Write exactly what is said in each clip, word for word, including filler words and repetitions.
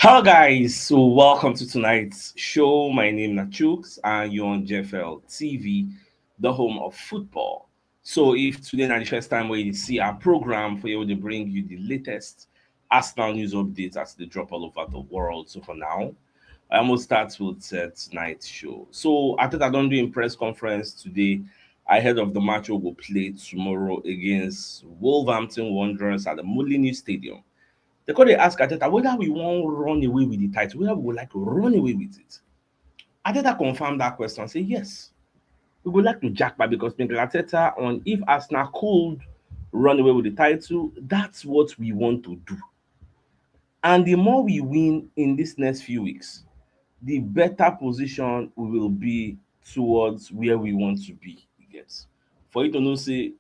Hello, guys. So, welcome to tonight's show. My name is Chuks, and you're on J F L T V, the home of football. So, if today na the first time where you see our program, for you to bring you the latest Arsenal news updates as they drop all over the world. So, for now, I almost start with uh, tonight's show. So, Arteta don do im press conference today ahead of the match we go play tomorrow against Wolverhampton Wanderers at the Molineux Stadium. They come dey ask Arteta whether we wan run away with the title, whether we go like to run away with it. Arteta confirm that question, say yes, we go like to jackpot because Mikel Arteta on if Arsenal could run away with the title, that's what we want to do. And the more we win in these next few weeks, the better position we will be towards where we want to be. You get? For you to know, say,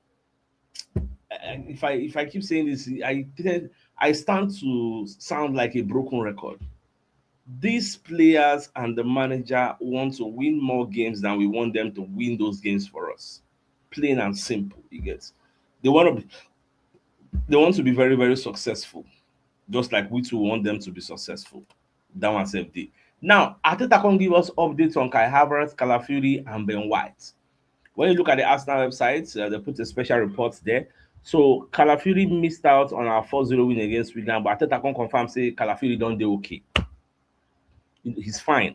I- if I if I keep saying this, I tend I stand to sound like a broken record. These players and the manager want to win more games than we want them to win those games for us. Plain and simple, you get. They want to be they want to be very, very successful, just like we too want them to be successful. That one sef dey. Now, Arteta come give us updates on Kai Havertz, Calafiori, and Ben White. When you look at the Arsenal website, uh, they put a special report there. So Calafiori missed out on our four zero win against Wigan, but Arteta come confirm say Calafiori don dey okay. He's fine.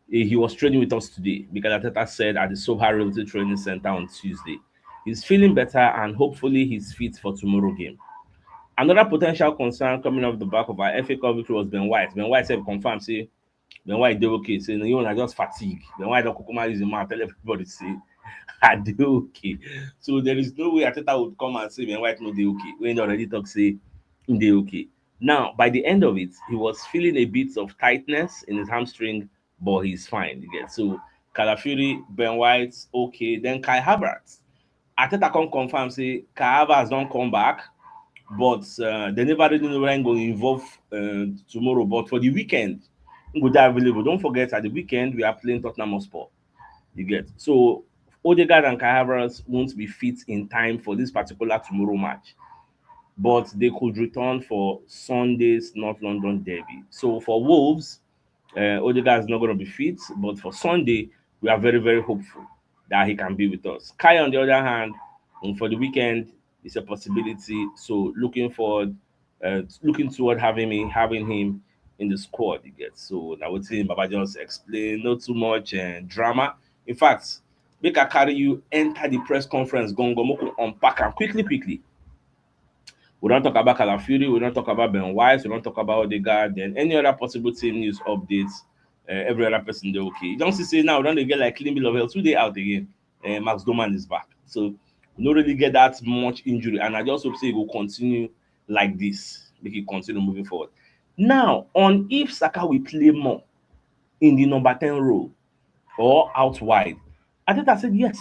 He, he was training with us today, Mikel Arteta said at the Soha Realty Training Center on Tuesday. He's feeling better and hopefully he's fit for tomorrow game. Another potential concern coming off the back of our F A Cup victory was Ben White. Ben White sef confirm say Ben White dey okay. Say no, you na just fatigue. Ben White don kukuma use him mouth tell everybody say I dey okay. So there is no way Arteta would come and say Ben White no dey okay when he already talk say he dey okay. Now, by the end of it, he was feeling a bit of tightness in his hamstring, but he's fine. You get? So Calafiori, Ben White, okay. Then Kai Havertz. Arteta come confirm say Kai Havertz don come back, but uh, they never really know when go involve uh, tomorrow. But for the weekend, he go dey available. Don't forget, at the weekend we are playing Tottenham Hotspur. You get? So Odegaard and Kai Havertz won't be fit in time for this particular tomorrow match, but they could return for Sunday's North London derby. So for Wolves, uh, Odegaard is not going to be fit, but for Sunday, we are very, very hopeful that he can be with us. Kai, on the other hand, um, for the weekend, it's a possibility. So looking forward, uh, looking toward having me having him in the squad. You get? So now wetin Baba just explain, not too much uh, drama. In fact, make I carry you enter the press conference, Gongo, make we unpack am quickly, quickly. We don talk about Calafiori, we don talk about Ben White, we don talk about Odegaard, then any other possible team news updates. Uh, every other person dey okay. You don see say now we don dey get like clean bill of health. Who dey out again? Uh, Max Doman is back. So we no really get that much injury, and I just hope say e go continue like this, make it continue moving forward. Now, on if Saka will play more in the number ten role or out wide, Arteta said yes,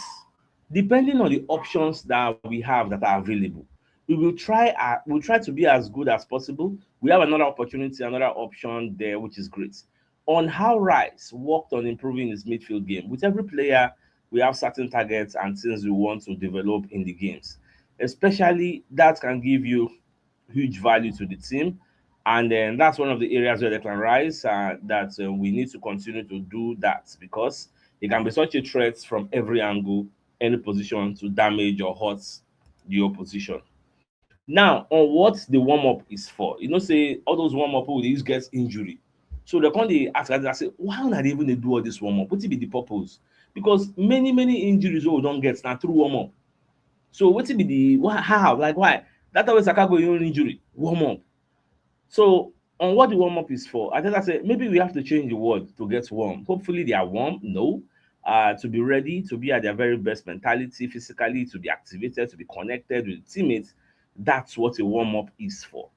depending on the options that we have that are available. We will try uh, we'll try to be as good as possible. We have another opportunity, another option there, which is great. On how Rice worked on improving his midfield game. With every player, we have certain targets and things we want to develop in the games. Especially that can give you huge value to the team. And then that's one of the areas where Declan Rice uh, that uh, we need to continue to do that because he can be such a threat from every angle, any position to damage or hurt the opposition. Now, on what the warm-up is for, you know, say all those warm-up wey dey use get injury. So they come dey ask, I say, why una dey even dey do all this warm-up? Wetin be the purpose? Because many, many injuries wey we don get na through warm-up. So wetin be the why, how, like, why? That time wey Saka go injury, warm-up. So on what the warm-up is for, Arteta say maybe we have to change the word to get warm. Hopefully they are warm. No. Uh, to be ready, to be at their very best mentality, physically, to be activated, to be connected with teammates. That's what a warm-up is for.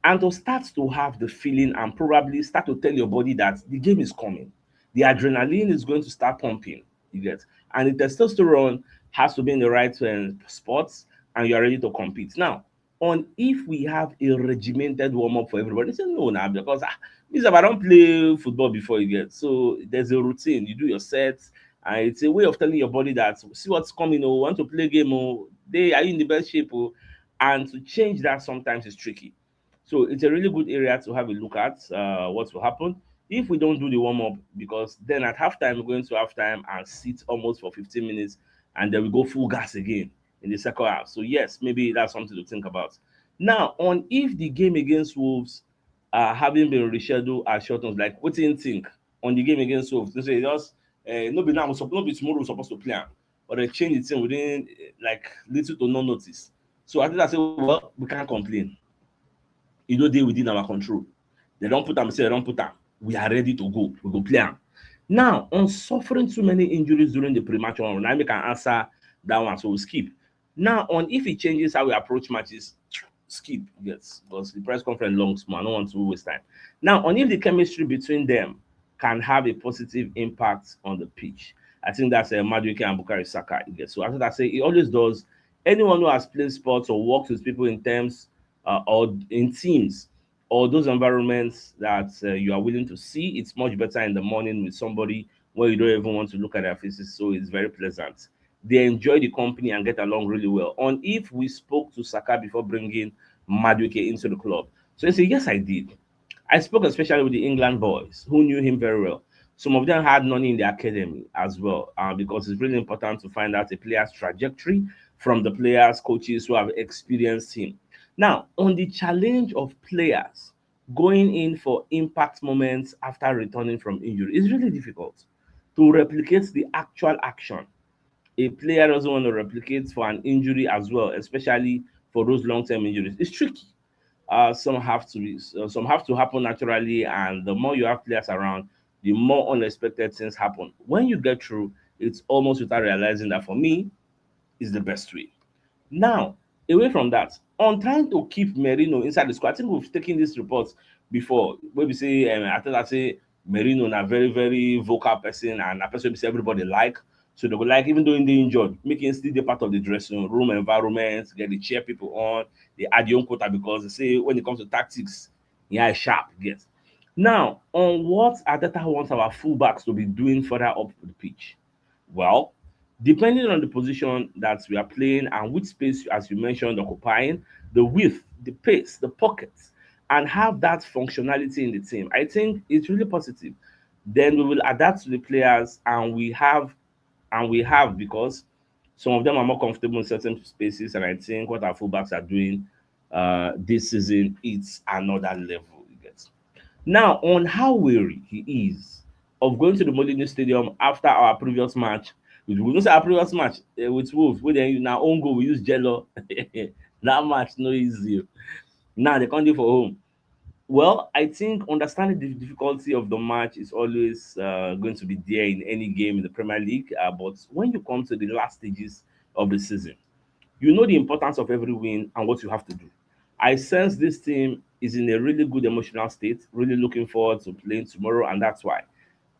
And to start to have the feeling and probably start to tell your body that the game is coming. The adrenaline is going to start pumping, you get? And the testosterone has to be in the right uh, spots and you're ready to compete. Now, on if we have a regimented warm-up for everybody, say no now because ah, me sef, I don play football before, you get? So there's a routine. You do your sets, and it's a way of telling your body that see what's coming. Oh, want to play game? Oh, they are you in the best shape? Oh, and to change that sometimes is tricky. So it's a really good area to have a look at uh, what will happen if we don't do the warm up, because then at halftime, we're going to halftime and sit almost for fifteen minutes, and then we go full gas again in the second half. So yes, maybe that's something to think about. Now, on if the game against Wolves uh, having been rescheduled at short notice, like, what do you think on the game against Wolves? They say just uh, no be now, no be tomorrow we're supposed to play am, but they change the thing within uh, like little to no notice. So I think I say, well, we can't complain. You know, they within our control. They don't put them, say they don't put them. We are ready to go. We go play am. Now, on suffering too many injuries during the pre-match one, I make an answer that one, so we'll skip. Now, on if it changes how we approach matches, skip. Yes, because the press conference long small. I don't want to waste time. Now, on if the chemistry between them can have a positive impact on the pitch. I think that's uh, Madueke and Bukayo Saka. Yes. So after that, say it always does. Anyone who has played sports or worked with people in terms uh, or in teams or those environments that uh, you are willing to see, it's much better in the morning with somebody where you don't even want to look at their faces. So it's very pleasant. They enjoy the company and get along really well. On if we spoke to Saka before bringing Madueke into the club. So he said, yes, I did. I spoke especially with the England boys who knew him very well. Some of them had Noni in the academy as well, uh, because it's really important to find out a player's trajectory from the players, coaches who have experienced him. Now, on the challenge of players going in for impact moments after returning from injury, it's really difficult to replicate the actual action. A player doesn't want to replicate for an injury as well, especially for those long-term injuries. It's tricky. Uh, some have to be, uh, some have to happen naturally, and the more you have players around, the more unexpected things happen. When you get through, it's almost without realizing that for me, is the best way. Now, away from that, on trying to keep Merino inside the squad, I think we've taken this report before. Where we say, um, I think I say Merino na very, very vocal person, and a person we say everybody like. So they go like, even though in the injured, make him still the part of the dressing room environment, get the cheer people on, the add young quota, because they say when it comes to tactics, yeah, sharp, yes. Now, on what Arteta wants our fullbacks to be doing further up the pitch? Well, depending on the position that we are playing and which space, as you mentioned, occupying, the width, the pace, the pockets, and have that functionality in the team, I think it's really positive. Then we will adapt to the players, and we have, and we have, because some of them are more comfortable in certain spaces, and I think what our fullbacks are doing uh, this season, it's another level. You get now on how wary he is of going to the Molineux Stadium after our previous match. We know say our previous match uh, with Wolves, where then now own goal we use Jello. That match no easy. Now they can't do for home. Well, I think understanding the difficulty of the match is always uh, going to be there in any game in the Premier League. Uh, but when you come to the last stages of the season, you know the importance of every win and what you have to do. I sense this team is in a really good emotional state, really looking forward to playing tomorrow, and that's why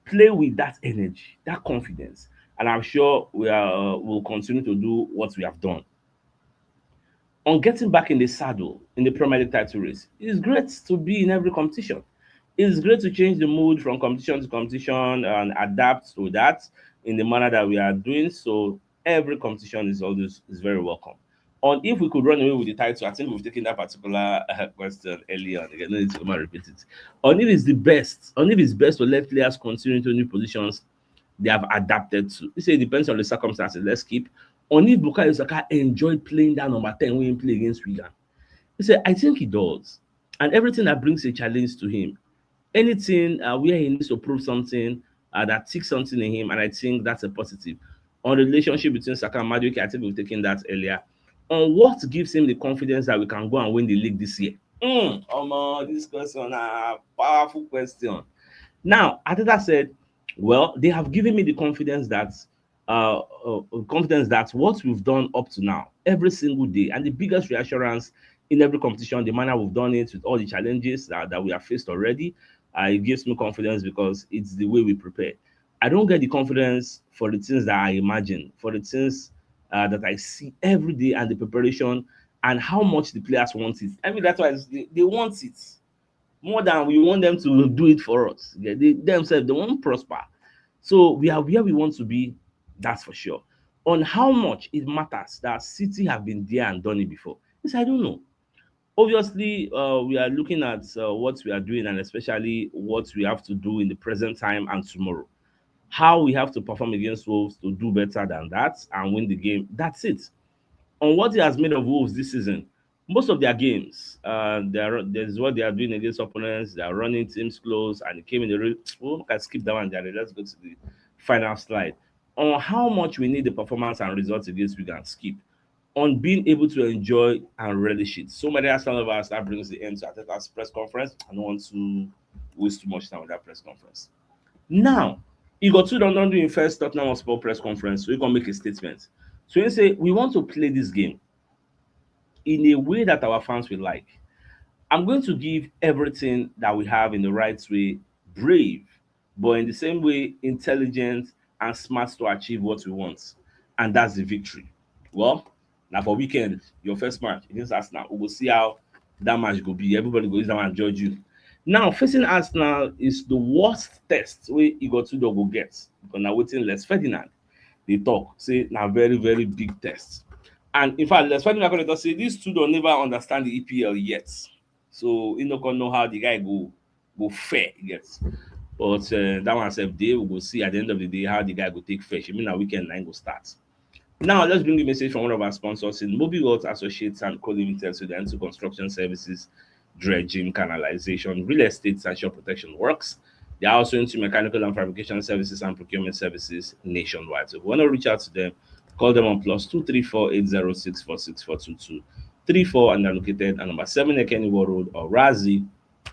play with that energy, that confidence, and I'm sure we are uh, will continue to do what we have done. On getting back in the saddle in the Premier League title race, it's great to be in every competition. It's great to change the mood from competition to competition and adapt to that in the manner that we are doing so. Every competition is always is very welcome. On if we could run away with the title, I think we've taken that particular uh, question earlier on. Again, no need to come and repeat it. On if it's the best, on if it's best to let players continue to new positions they have adapted to. You say it depends on the circumstances. Let's keep. On if Bukayo Saka enjoyed playing that number ten when he played against Wigan. You say, I think he does. And everything that brings a challenge to him, anything uh, where he needs to prove something uh, that ticks something in him, and I think that's a positive. On the relationship between Saka and Madueke, I think we've taken that earlier. On what gives him the confidence that we can go and win the league this year? Mm, um, uh, this question, a uh, powerful question. Now, Arteta said, well, they have given me the confidence that uh, uh, confidence that what we've done up to now, every single day, and the biggest reassurance in every competition, the manner we've done it with all the challenges that, that we have faced already, uh, it gives me confidence because it's the way we prepare. I don't get the confidence for the things that I imagine, for the things uh, that I see every day, and the preparation and how much the players want it. I mean, that's why they, they want it more than we want them to do it for us. They, themselves, they won't prosper. So we are where we want to be, that's for sure. On how much it matters that City have been there and done it before, yes, I don't know. Obviously, uh, we are looking at uh, what we are doing and especially what we have to do in the present time and tomorrow. How we have to perform against Wolves to do better than that and win the game. That's it. On what he has made of Wolves this season, most of their games, uh, they are, that is what they are doing against opponents. They are running teams close, and it came in the real. Oh, I skip that one, Jare. Let's go to the final slide on how much we need the performance and results against Wigan. Skip on being able to enjoy and relish it. So many Arsenal lovers, that brings the end to Arteta's press conference. I don't want to waste too much time with that press conference. Now, he got to London during first Tottenham Hotspur press conference, so he can make a statement. So he say, "We want to play this game in a way that our fans will like. I'm going to give everything that we have in the right way, brave, but in the same way, intelligent and smart to achieve what we want, and that's the victory." Well, now for weekend, your first match against Arsenal, we will see how that match go be. Everybody go use that one judge you. Now, facing Arsenal is the worst test wey Igor Tudor go get. Because now waiting Les Ferdinand, they talk say na very, very big test. And in fact, Les Ferdinand go talk say this Tudor never understand the E P L yet. So he no come know how the guy go go fair yet. But uh, that one sef dey, we go see at the end of the day how the guy go take fair. Shey na weekend na him go start. Now, let's bring a message from one of our sponsors in Mobile World Associates and Co Limited, so they into construction services, dredging, canalization, real estate, and shore protection works. They are also into mechanical and fabrication services and procurement services nationwide. So if you want to reach out to them, call them on plus two three four eight zero six four six four two two three four, and they're located at number seven Ekeniwo Road, Orazi,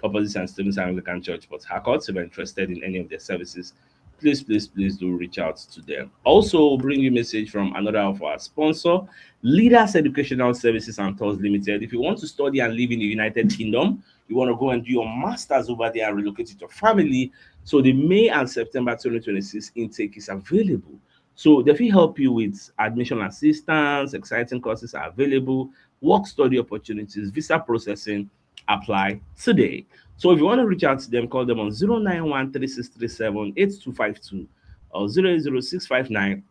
opposite Saint Stephen's Anglican Church, Port Harcourt. If you're interested in any of their services, please, please, please do reach out to them. Also, bring you message from another of our sponsor, Leaders Educational Services and Tours Limited. If you want to study and live in the United Kingdom, you want to go and do your masters over there and relocate with your family, so the May and September twenty twenty-six intake is available. So they fit help you with admission assistance, exciting courses are available, work study opportunities, visa processing. Apply today. So if you want to reach out to them, call them on zero nine one three six three seven eight two five two or zero eight zero six five nine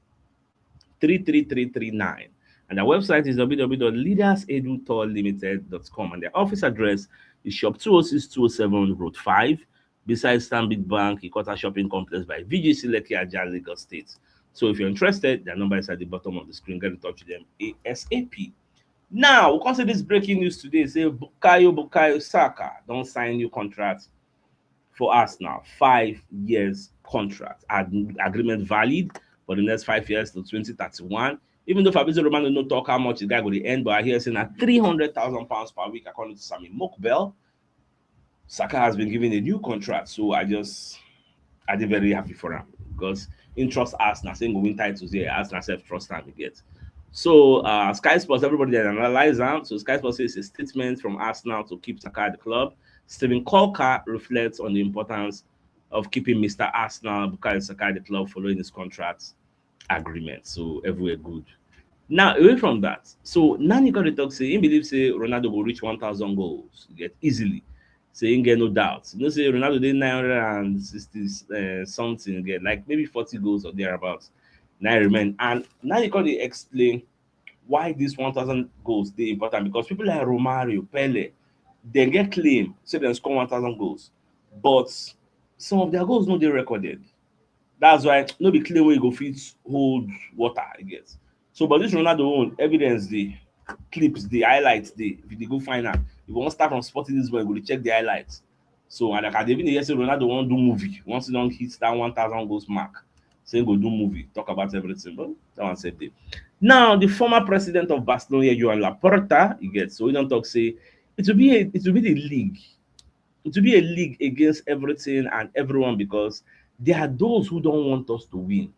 three three three three nine. And their website is w w w dot leaders edu tour limited dot com. And their office address is shop two oh six two oh seven Road five, beside Stanbic Bank, Ikota Shopping Complex by V G C Lekki Ajah, Lagos State. So if you're interested, their number is at the bottom of the screen. Get in touch with them ASAP. Now, we come see this breaking news today. Say Bukayo, Bukayo Saka don sign new contract for Arsenal, five years contract. Ag-, agreement valid for the next five years to twenty thirty-one. Even though Fabrizio Romano no talk how much the guy go dey earn, but I hear say na three hundred thousand pounds per week, according to Sammy Mokbel. Saka has been given a new contract, so I just, I dey very happy for am because he trust Arsenal, say he go win titles here. Arsenal sef trust am, you get. So uh, Sky Sports, everybody dey analyze am. So Sky Sports say it's a statement from Arsenal to keep Saka at the club. Steven Caulker reflects on the importance of keeping Mister Arsenal, Bukayo Saka, at the club following his contract agreement. So everywhere good. Now, away from that, so Nani come dey talk say he believe say Ronaldo go reach one thousand goals, you get, easily. Say he get no doubt. You know say Ronaldo dey nine hundred and sixty uh, something, get like maybe forty goals or thereabouts. Now remain. And Nani come dey explain why this one thousand goals dey important, because people like Romario, Pele, they get claim say they score one thousand goals, but some of their goals no dey recorded. That's why no be claim wey you go fit hold water, I guess. So, but this Ronaldo own, evidence dey, clips dey, highlights dey. If you dey go find am, if you wan start from sporting this boy, you go dey check the highlights. So, and like I dey even hear say Ronaldo wan do movie once he don hit that one thousand goals mark. Say he go do movie, talk about everything, but that one sef dey. Now, the former president of Barcelona, Joan Laporta, you get, so he don talk say it will be a, it will be the league. It will be a league against everything and everyone, because there are those who don't want us to win.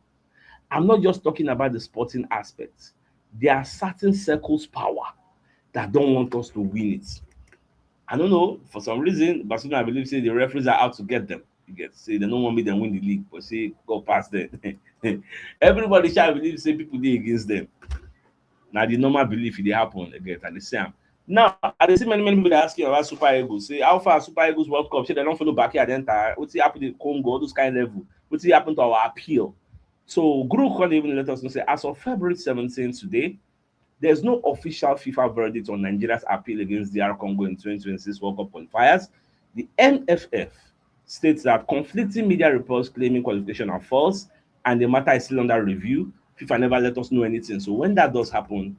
I'm not just talking about the sporting aspect. There are certain circles power that don't want us to win it. I don't know, for some reason, Barcelona, I believe, say the referees are out to get them. You get, say they don't want me to win the league, but say go past them. Everybody shall believe say people dey against them. Now the normal belief dey happen again, and the same. Now, I dey see many, many people dey ask you about Super Eagles. Say, how far Super Eagles World Cup? Say they don't follow back here, then wetin happen in Congo, all those kind of level. Wetin happen to our appeal? So Guru come even let us know say as of February seventeenth today, There's no official FIFA verdict on Nigeria's appeal against D R Congo in twenty twenty-six World Cup qualifiers. The N F F states that conflicting media reports claiming qualification are false and the matter is still under review. FIFA never let us know anything. So when that does happen,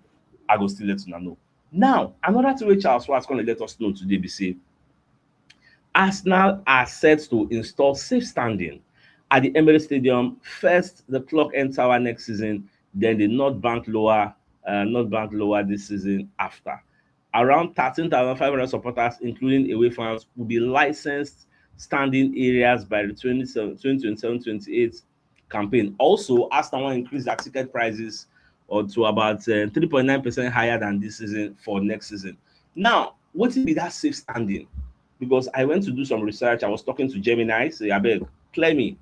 I go still let una know. Now, another thing wey Charles Schwarz come let us know today be say Arsenal are set to install safe standing at the Emirates Stadium, first the Clock End Tower next season, then the North Bank Lower, uh, North Bank Lower this season after. Around thirteen thousand five hundred supporters, including away fans, will be licensed standing areas by the twenty-seven, twenty twenty-seven twenty-eight campaign. Also, Arsenal wan increase their ticket prices or to about uh, three point nine percent higher than this season for next season. Now, wetin be that safe standing? Because I went to do some research, I was talking to Gemini, say, "Abeg, clear me.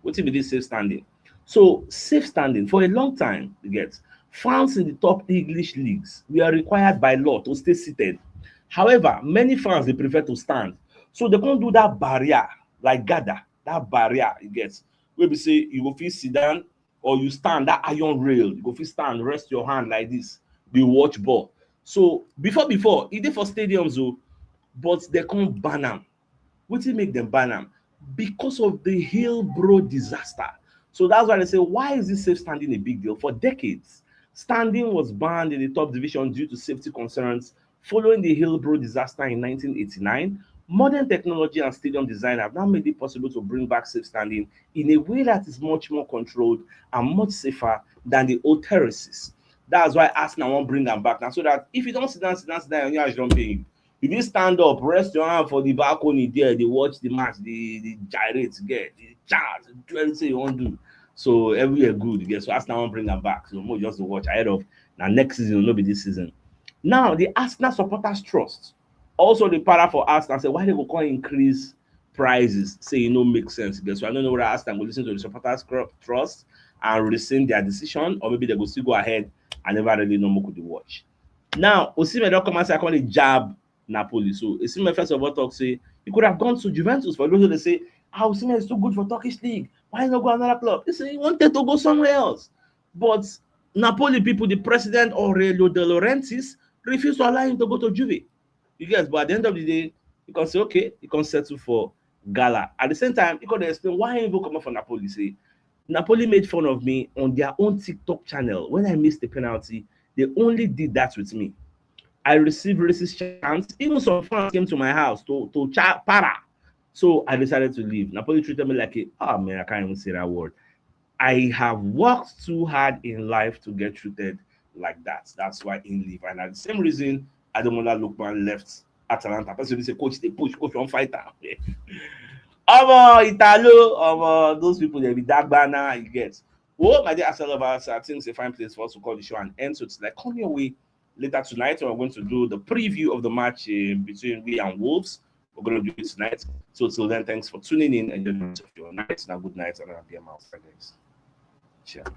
Wetin be this safe standing?" So, safe standing for a long time, you get, fans in the top English leagues were required by law to stay seated. However, many fans dey prefer to stand. So they come do that barrier, like gather, that barrier, you get, wey be say you go fit sit down or you stand, that iron rail, you go fit stand, rest your hand like this, dey watch ball. So before, before, e dey for stadiums o, but they come ban am. Wetin make them ban am? Because of the Hillbrow disaster. So that's why they say, why is this safe standing a big deal? For decades, standing was banned in the top division due to safety concerns following the Hillbrow disaster in nineteen eighty-nine. Modern technology and stadium design have now made it possible to bring back safe standing in a way that is much more controlled and much safer than the old terraces. That's why Arsenal wan bring am back now, so that if you don sit down, sit down, sit down, your house don pay you. You fit stand up, rest your hand for the balcony there, dey watch the match, dey, dey gyrate, get, dey charge, do anything you wan do. So everywhere good, you get. So Arsenal wan bring am back. So make we just dey watch ahead of na next season, no be this season. Now, the Arsenal Supporters Trust also dey para for Arsenal, say why they go come increase prices, say e no make sense. You get. So I don't know whether Arsenal go listen to the Supporters Cru-, Trust and rescind their decision, or maybe they go still go ahead and never really know, make we dey watch. Now, Osimhen don come outside, come dey jab Napoli. So Osimhen first of all talk say he could have gone to Juventus. For those wey dey say, "Ah, Osimhen is too good for Turkish league. Why not go another club?" He say he wanted to go somewhere else. But Napoli people, the president, Aurelio De Laurentiis, refused to allow him to go to Juve. You get, but at the end of the day, he can say, okay, he can settle for Gala. At the same time, he can explain why he even come up for Napoli. Say, "Napoli made fun of me on their own TikTok channel when I missed the penalty. They only did that with me. I received racist chants. Even some fans came to my house to, to cha-, para. So I decided to leave. Napoli treated me like a," oh man, I can't even say that word. "I have worked too hard in life to get treated like that. That's why he leave." And at the same reason, Ademola Lookman left Atalanta. Person say, "Coach, they push, coach, one fight am." Omo, Italo, omo, those people, they be that banner, you get. Well, my dear Arsenal lovers, I think it's a fine place for us to call the show an end. So it's like, come your way later tonight. We're going to do the preview of the match uh, between we and Wolves. We're going to do it tonight. So till then, thanks for tuning in and enjoy the rest of your night. Now, good night and happy Fridays. Cheers.